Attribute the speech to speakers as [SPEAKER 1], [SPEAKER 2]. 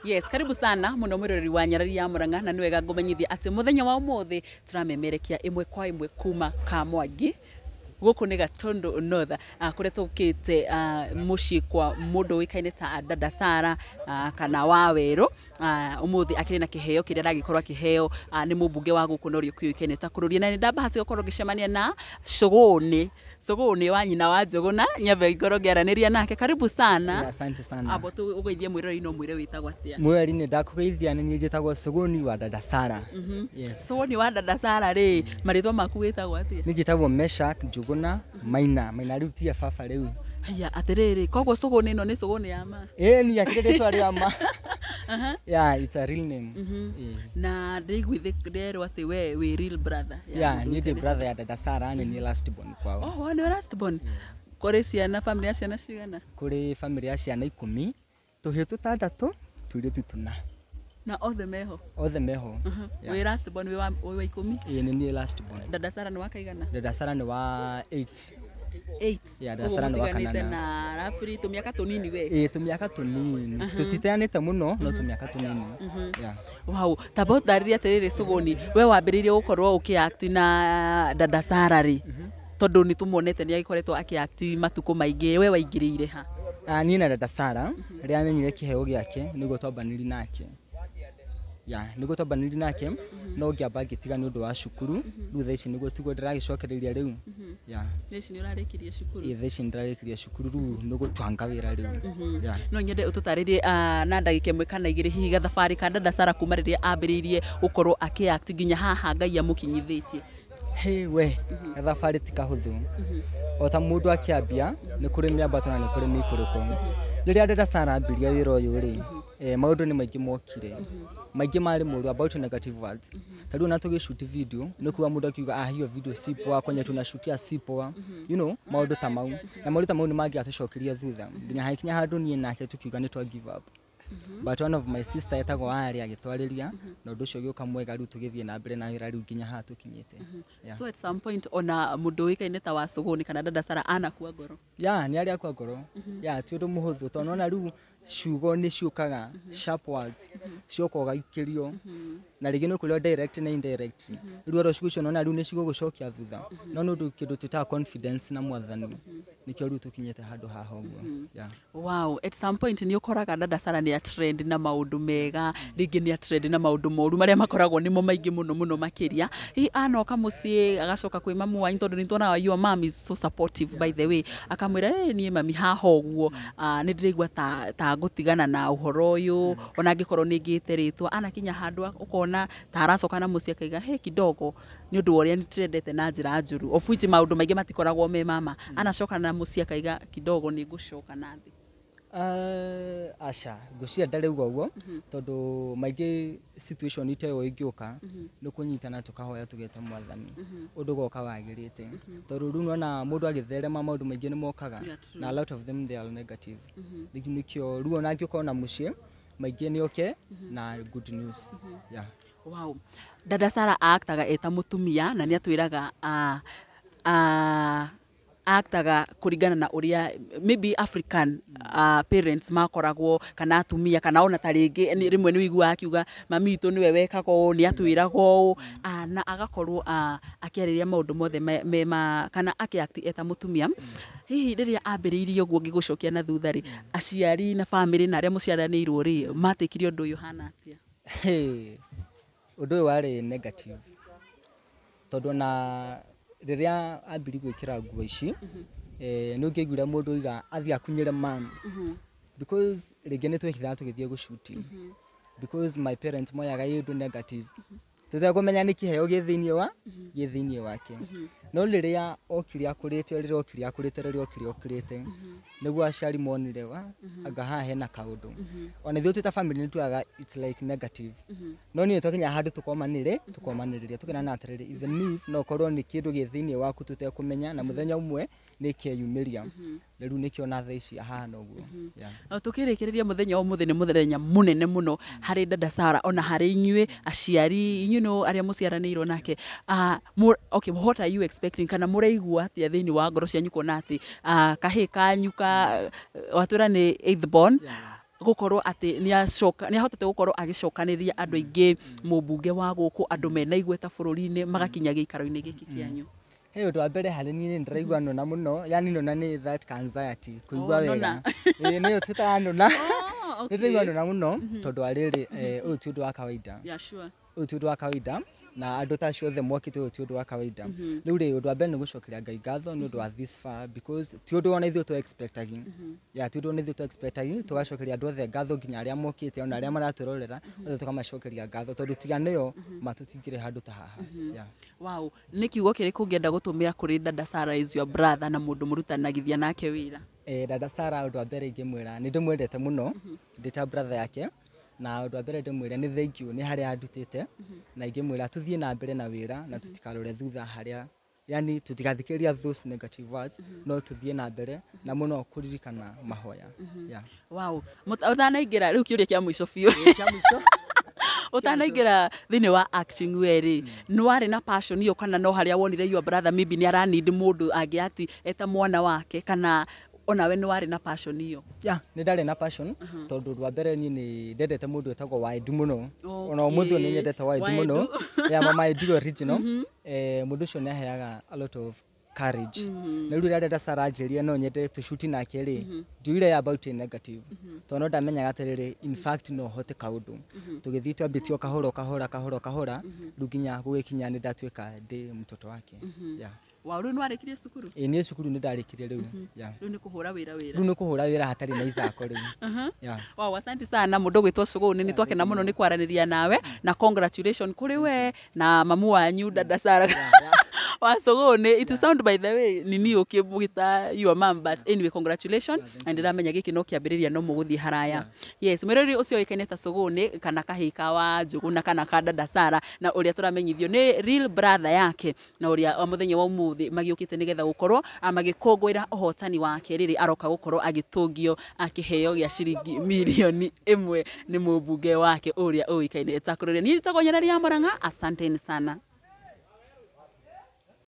[SPEAKER 1] Yes, karibu sana muno mwiroreri wa Nyarari ya Murang'a, na nĩ wega ngũmenyithia atĩ mũthenya wa ũmũthĩ tũramemerekia ĩmwe kwa ĩmwe kuma Kamwangi, gũkũ nĩ Gatundu North, kũrĩa tũkĩte mũciĩ kwa mũndũ ũĩkaine ta Dada Sara kana Wawerũ. Ũmũthĩ akĩrĩ na kĩheo kĩrĩa aragĩkorwo akĩheo nĩ mũmbunge wa gũkũ na ũrĩa ũkĩũĩkaine ta Kũrũria, na nĩ ndabahatika gũkorwo ngĩcemania na Cũgũnĩ, Cũgũnĩ wa nyina wa Njũgũna. Nyambe ngorwo ngĩaranĩria nake. Karibu sana.
[SPEAKER 2] Yeah, asante sana.
[SPEAKER 1] Abo tũgeithie mwĩrori no mwĩre wĩtagwo atĩa.
[SPEAKER 2] Mweri nĩ ndakũgeithia, nĩ niĩ njĩtagwo Suguni wa Dada Sara. Yes.
[SPEAKER 1] Cũgũnĩ wa Dada Sara rĩ, marĩtwa maku wĩtagwo atĩa?
[SPEAKER 2] Nĩ njĩtagwo Meshak Njuguna Maina. Maina rĩu tiya baba rĩu.
[SPEAKER 1] Haya, atĩrĩrĩ, koguo Cũgũnĩ ĩno nĩ Cũgũnĩ ya ma?
[SPEAKER 2] Ĩĩ, ni akĩrĩ rĩtwa rĩa ma. Yeah, it's a real name. Yeah.
[SPEAKER 1] Na ndĩiguithĩ nderwo atĩ we wĩ real brother ya
[SPEAKER 2] Yeah,
[SPEAKER 1] mũndũ
[SPEAKER 2] niĩ ndĩ
[SPEAKER 1] ũĩkaine.
[SPEAKER 2] Brother ya Dada Sara, nĩ niĩ last born kwao.
[SPEAKER 1] Oh, we nĩwe last born. Kũrĩ ciana, family ya ciana cigana?
[SPEAKER 2] Kũrĩ family ya ciana 10, tũhĩĩ tũtandatũ, tũirĩtu tũna.
[SPEAKER 1] Na othe meho?
[SPEAKER 2] Othe meho. Yeah.
[SPEAKER 1] Wĩ last born, wĩ wa 10?
[SPEAKER 2] Ĩĩ, nĩ niĩ last born.
[SPEAKER 1] Dada Sara nĩ wa kaigana?
[SPEAKER 2] Dada Sara nĩ wa 8.
[SPEAKER 1] 8?
[SPEAKER 2] Yeah, Dada
[SPEAKER 1] Koguo
[SPEAKER 2] Sara nĩ wa
[SPEAKER 1] mũtiganĩte
[SPEAKER 2] kanana.
[SPEAKER 1] na rabiri tũmĩaka tũnini we?
[SPEAKER 2] Ĩĩ, tũmĩaka tũnini. Tũtiteanĩte mũno, no tũmĩaka tũnini. Yeah.
[SPEAKER 1] Wow, tamba ũtarĩrie atĩrĩrĩ, Cũgũni, we wambĩrĩirie gũkorwo ũkĩact na Dada Sara rĩ? Tondũ nĩ tũmuonete nĩ agĩkoretwo akĩact matukũ maingĩ, we waingĩrĩire ha?
[SPEAKER 2] Ah, niĩ na Dada Sara rĩrĩa amenyire kĩheo gĩake nĩguo twambanĩri nake, ya nĩguo twambanĩri nake, no ngĩamba ngĩtiga nĩ ũndũ wa cukuru. Rĩu thaa ici nĩguo tiguo ndĩragĩcokereria rĩu, ya.
[SPEAKER 1] Thaa ici nĩ ũrarĩkirie cukuru?
[SPEAKER 2] Ĩĩ, thaa ici nĩndĩrarĩkirie cukuru, rĩu nĩ gũtwanga wĩra rĩu, ya.
[SPEAKER 1] No nyende ũtũtarĩrie na ndagĩka 1 kana 2 hihi gathabarĩ ka Dada Sara kuma rĩrĩa ambĩrĩirie gũkorwo akĩact nginya haha Ngai amũkinyithĩtie.
[SPEAKER 2] Hey, we gathabarĩ ti kahũthũ, o ta mũndũ akĩambia nĩ kũrĩ mĩambato na nĩ kũrĩ mĩikũrũko. Rĩrĩa Dada Sara ambirie wĩra ũyũ rĩ, maũndũ nĩ maingĩ mokire, maingĩ marĩ mũru about negative words. Ta rĩu ona tũgĩshoot video nĩ kuga mũndũ akiuga, "Ah, hiyo video si poa, kwenye tunashutia si poa," maũndũ ta mau, na maũndũ ta mau nĩ mangĩatũcokirie thutha nginya hakinya handũ niĩ nake tukiuga nĩ twa give up. But one of my sister etagwo Arĩ agĩtwarĩria na ũndũ ũcio ũgĩũka mwega, rĩu tũgĩthiĩ na mbere na wĩra rĩu nginya haha tũkinyĩte. Yeah.
[SPEAKER 1] So at some point ona mũndũ ũĩkaine ta wa Cũgũnĩ kana Dada Sara anakua ngoro?
[SPEAKER 2] Ya, nĩ arĩa akua ngoro, ya ti ũndũ mũhũthũ, tondũ nona rĩu ciugo nĩ ciũkaga, sharp words cioka ũgaikĩrio, na rĩngĩ nĩ ũkũrĩo direct na indirect. Rĩu oro ciugo icio nona rĩu nĩ cigũgũcokia thutha, no nĩ ũndũ kĩndũ twĩtaga confidence na Mwathani nĩkĩo rĩu tũkinyĩte handũ haha ũguo, yeah.
[SPEAKER 1] Wow, at some point nĩ ũkoraga Dada Sara nĩ trend na maũndũ mega, rĩngĩ nĩ trend na maũndũ moru marĩa makoragwo nĩmo maingĩ mũno mũno makĩria. Hihi anoka mũciĩ agacoka kwĩ mamu wanyu, tondũ nĩ tuonaga your mom is so supportive, by the way, akamwĩra, "Eh, niĩ mami haha ũguo nĩ ndĩraigua ta ngũtigana na ũhoro ũyũ, ona angĩkorwo nĩ ngĩte rĩtwa." Anakinya handũ ũkona ta aracoka na mũciĩ akaiga he kidogo nĩ ũndũ wa ũrĩa nĩ na njĩra njũru, of which maũndũ maingĩ matikoragwo me mama, anacoka na mũciĩ akaiga kidogo nĩ ngũcoka na thĩ?
[SPEAKER 2] Aca, ngwĩciria ndarauga ũguo, tondũ maingĩ situation ta ĩyo ĩngĩũka nĩ kũnyitana tũkahoya tũgeta Mwathani ũndũ goka wagĩrĩte, tondũ rĩu nona mũndũ agĩtherema maũndũ maingĩ nĩ mokaga.
[SPEAKER 1] Yeah, true.
[SPEAKER 2] Na a lot of them, they are negative. Rĩu nĩkĩo rĩu ona angĩũka ona mũciĩ maingĩ nĩ oke na good news, yeah.
[SPEAKER 1] Wow. Dada Sara aaktaga eta mũtumia na nĩ atwĩraga aktaga kũringana na ũrĩa maybe African parents makoragwo kana atumia, kana ona ta rĩngĩ rĩmwe nĩ wĩiguaga akiuga mami witũ nĩwe wekaga ũũ, nĩ atwĩraga ũũ, na agakorwo akĩarĩrĩria maũndũ mothe me ma kana akĩact eta mũtumia. Hihi rĩrĩa ambĩrĩirie ũguo, ngĩgũcokia na thutha rĩ, aciari na famĩlĩ na arĩa mũciaranĩirwo rĩ, matĩkire ũndũ ũyũ hana atĩa?
[SPEAKER 2] Hey, ũndũ ũyũ warĩ negative, tondũ ona rĩrĩa ambiri gwĩkĩra nguo ici, nĩ ũngĩaiguire mũndũ oiga athiĩ akunyĩre mam, because rĩngĩ nĩ twehithaga tũgĩthiĩ gũcuti, because my parents moyaga ĩ ũndũ negative tũtekũmenya nĩ kĩheo gĩ thĩinĩ wake. No rĩrĩa okire akũrĩte, rĩrĩa okire akũrĩte, rĩrĩa okire okĩrĩte, nĩguo aciari monire wa anga haha hena kaũndũ. Ona ithuĩ twĩ ta family nĩ tuoyaga it's like negative, no niĩ twakinya handũ tũkomanĩrĩria tũkenana atĩrĩrĩ, even if no ũkorwo nĩ kĩndũ gĩ thĩinĩ waku tũtekũmenya, na mũthenya ũmwe nĩ kĩeyumĩria, rĩu nĩkĩo na thaa ici ahana ũguo, yeah.
[SPEAKER 1] Tũkĩrĩkĩrĩria, mũthenya wa ũmũthĩ nĩ mũthenya mũnene mũno harĩ Dada Sara ona harĩ inyuĩ aciari, inyuĩ no arĩa mũciaranĩirwo nake. Okay, what are you expecting, kana mũraigua atĩa thĩinĩ wa ngoro cianyu kuona atĩ kahĩĩ kanyu ka watwĩra nĩ eighth born?
[SPEAKER 2] Yeah.
[SPEAKER 1] Gũkorwo atĩ nĩ ahotete gũkorwo agĩcokanĩria andũ aingĩ, mũmbunge wa gũkũ, andũ mena igweta bũrũri-inĩ, magakinya gĩikaro-inĩ gĩkĩ kĩanyu.
[SPEAKER 2] He ũndũ wa mbere harĩ niĩ nĩ ndĩraigua nona mũno, yani nona nĩ that anxiety kũigua
[SPEAKER 1] Oh,
[SPEAKER 2] wega.
[SPEAKER 1] Nona.
[SPEAKER 2] Ĩĩ, nĩyo twĩtaga nona.
[SPEAKER 1] Oh,
[SPEAKER 2] Nĩ ndĩraigua nona mũno tondũ wa rĩrĩ, ũyũ ti ũndũ wa kawaida. Ũyũ ti ũndũ wa kawaida, na andũ ta acio othe mokĩte, ũyũ ti ũndũ wa kawaida. Rĩu rĩ, ũndũ wa mbere nĩ gũcokeria Ngai ngatho nĩ ũndũ wa this far, because ti ũndũ ona ithuĩ tũ expectagi. Yeah, ti ũndũ ona ithuĩ tũ expectagi. Tũgacokeria andũ othe ngatho, nginya arĩa mokĩte ona arĩa maratwĩrorera othe, tũkamacokeria ngatho tondũ tiga nĩo matũtingĩrĩ handũ ta haha. Yeah.
[SPEAKER 1] Wow, nĩ kiugo kĩrĩkũ ũngĩenda gũtũmĩra kũrĩ dada Sarah is your brother na mũndũ mũrutanagithia nake wĩra?
[SPEAKER 2] Dada Sarah, ũndũ wa mbere ingĩmwĩra nĩ ndĩmwendete mũno ndĩ ta brother yake, na ũndũ wa mbere ndĩmwĩre nĩ thank you nĩ harĩa andutĩte, na ingĩmwĩra tũthiĩ na mbere na wĩra na tũtikarore thutha harĩa, yani tũtigathikĩrĩria those negative words, no tũthiĩ na mbere na mũno kũririkana mahoya. Yeah.
[SPEAKER 1] Wow. Ũtanaingĩra rĩu, kĩũria kĩa mũico biũ.
[SPEAKER 2] Kĩa mũico.
[SPEAKER 1] Ũtanaingĩra thĩinĩ wa acting we rĩ, nĩ warĩ na passion ĩyo kana no harĩa wonire your brother maybe nĩ araneed mũndũ angĩ ati eta mwana wake, kana onawe nĩ warĩ na passion ĩyo?
[SPEAKER 2] Yeah, nĩ ndarĩ na passion tondũ ũndũ wa mbere niĩ nĩ ndendete mũndũ wĩtagwo Waedu mũno. Ona ũmũthĩ ũyũ nĩ nyendete Waedu mũno.
[SPEAKER 1] Waedu.
[SPEAKER 2] Yeah, Mama Edu original. Mũndũ ũcio nĩ aheaga a lot of courage, na rĩu rĩrĩa dada Sarah anjĩrire no nyende tũcuti nake rĩ, ndiugire about a negative tondũ no ndamenyaga atĩrĩrĩ, in fact no hote kaũndũ. Tũgĩthiĩ twambĩtie o kahora o kahora kahora kahora, rĩu nginya gũgĩkinya nĩ ndatuĩka ndĩ mtoto wake. Yeah.
[SPEAKER 1] Wow, rĩu nĩ warĩkirie cukuru?
[SPEAKER 2] Ĩ, niĩ cukuru nĩ ndarĩkirie rĩu. Yeah.
[SPEAKER 1] Rĩu nĩ kũhũra wĩra wĩra.
[SPEAKER 2] Rĩu nĩ kũhũra wĩra hatarĩ na ithako rĩu. Yeah.
[SPEAKER 1] Wow, asante sana mũndũ gwĩtwo Cũgũnĩ, nĩ twakena mũno nĩ kwaranĩria nawe, na congratulation kũrĩ we na mamu wanyu dada Sarah wa Cũgũnĩ. It sound by the way nini ũkĩmwĩta your mom, but anyway, congratulations, and ndĩramenya gĩkĩ no kĩambĩrĩria, no mũgũthiĩ haraya. Yes, mwĩrori ũcio ũĩkaine ta Cũgũnĩ kana kahĩĩ ka wa Njũgũna kana ka dada Sarah, na ũrĩa tũramenyithio nĩ real brother yake, na ũrĩa o mũthenya wa ũmũthĩ magĩũkĩte nĩgetha gũkorwo magĩkũngũĩra ũhotani wake rĩrĩ aroka gũkorwo agĩtũngio akĩheo gĩa ciringi 1 mirioni nĩ mũmbunge wake ũrĩa ũĩkaine ta kũrĩria. Niĩ njĩtagwo Nyarari ya Mũrang'a, asanteni sana.